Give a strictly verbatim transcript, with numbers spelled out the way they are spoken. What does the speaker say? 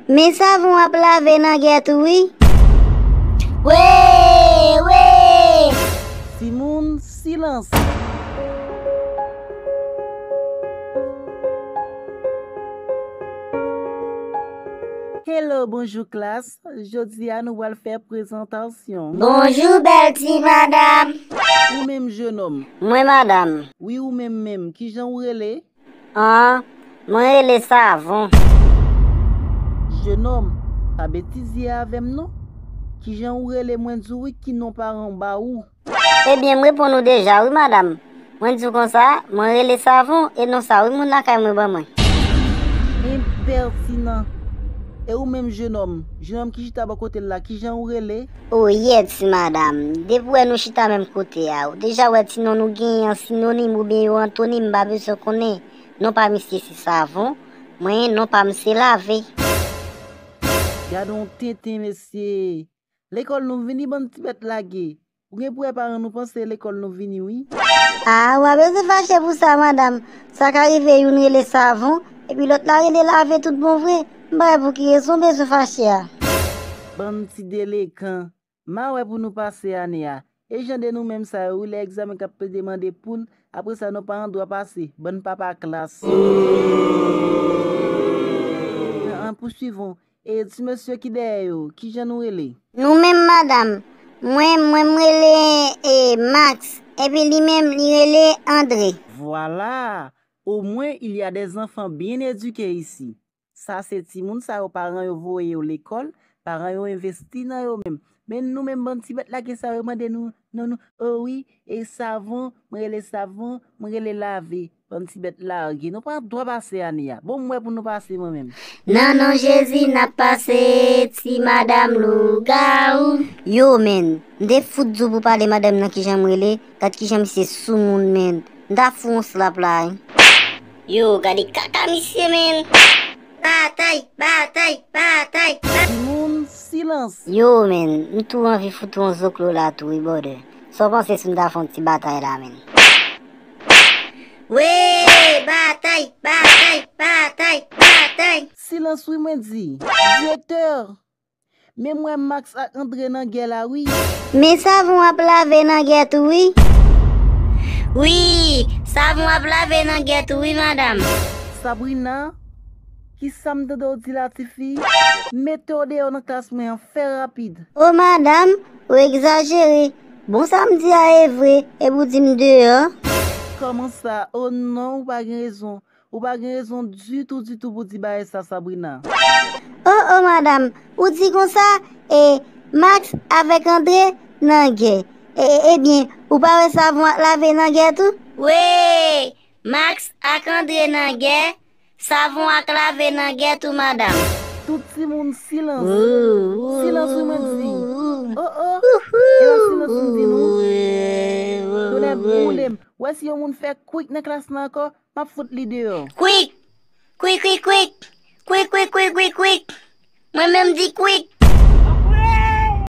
Men savon ap lave nan gèt ou wi. Wi, wi. Timoun, silans. Hello, bonjou klas. Jodi a nou pral fè prezantasyon. Bonjou bèl ti madanm. Ou menm jenòm. Mwen madanm. Wi, ou menm menm. Kijan ou rele? An, mwen rele Savon. Jenòm, pa betize avè m non. Kijan ou rele, mwen di w wi ki non paran w ba ou. Ebyen, m reponn ou deja wi madanm. Mwen di w konsa, mwen rele Savon e non sa wi moun lakay mwen ban mwen. Enpètinan. E ou menm jenòm, jenòm ki chita bò kote l la, kijan ou rele? O yè ti madanm, depi w wè nou chita menm kote a, ou deja wè ti non nou genyen an sinonim oubyen yo antonim, m pa bezwen konnen. Non pa misye se Savon, mwen non pa m se Lave. Gade yon tenten mesye. Lekòl nou vini bann ti bèt lage. Ou gen pou wè paran nou panse lekòl nou vini wi. A, ou pa bezwen fache pou sa madanm. Sa ka rive youn rele Savon, epi lòt la rele Lave tout bon vre. M pa wè pou ki rezon w bezwen fache a. Bann ti delekan. M a wè pou nou pase ane a. E jan de nou menm sa yo wi, lè egzamen k ap plede mande poul, apre sa nou pa an dwa pase, bann papa klas. An, an, pousuivon. E ti mesye ki dèyè yo, kijan nou rele? Nou menm madanm, mwen, mwen m rele e, Max, epi li menm li rele Andre. Vwala! Au moins, il y a des enfants bien éduqués ici. Sa se timoun sa yo paran yo voye yo lekòl, paran yo envesti nan yo menm. Men nou menm bann ti bèt lage sa yo mande nou, non nou, o wi, e Savon, mwen rele Savon, mwen rele Lave, bann ti bèt lage. Nou pa dwa pase ane a. Bon, m wè pou nou pase mwen menm. Nan non Jezi n ap pase, ti madanm lougawou. Yo, men, m te fout di w pou pale madanm nan kijan m rele, gad kijan misye soumoun, men. M ta fou yon slap la wi. Yo, gade kaka misye, men. Batay, batay, batay, batay. Timoun, silans. Yo, men, m tou anvi fout yon zoklo la tou wi, brother. Sa w panse si m ta fè yon ti batay la, men? Wi, batay, batay, batay, batay. Silans wi, mwen di. Direktè. Men m wè Max ak Andre nan gè la wi. Men savon ap lave nan gè tou wi. Wi, savon ap lave nan gè tou wi, madanm. Sabrina, kisa m tande w di la, tifi? Mete w deyò nan klas mwen an, fè rapid. O madanm, ou egzajere. Bon, sa m di a e vre, epi w di m deyò. Kòman sa? O non, ou pa gen rezon. Ou pa gen rezon ditou, ditou pou di bagay sa, Sabrina. O, o, madanm, ou di konsa, e Max avèk Andre nan gè. E, e, ebyen, ou pa wè savon ak lave nan gè tou? Wi, Max ak Andre nan gè, savon ak lave nan gè tou, madanm. Tout timoun, silans. Silans, wi, mwen di. O, o, e nan silans, mwen di nou. Tonè boule m. Wè si yon moun fè kwik nan klas lan ankò, m ap fout li deyò. Kwik! Kwik, kwik, kwik! Kwik, kwik, kwik, kwik, kwik! Mwen menm di kwik!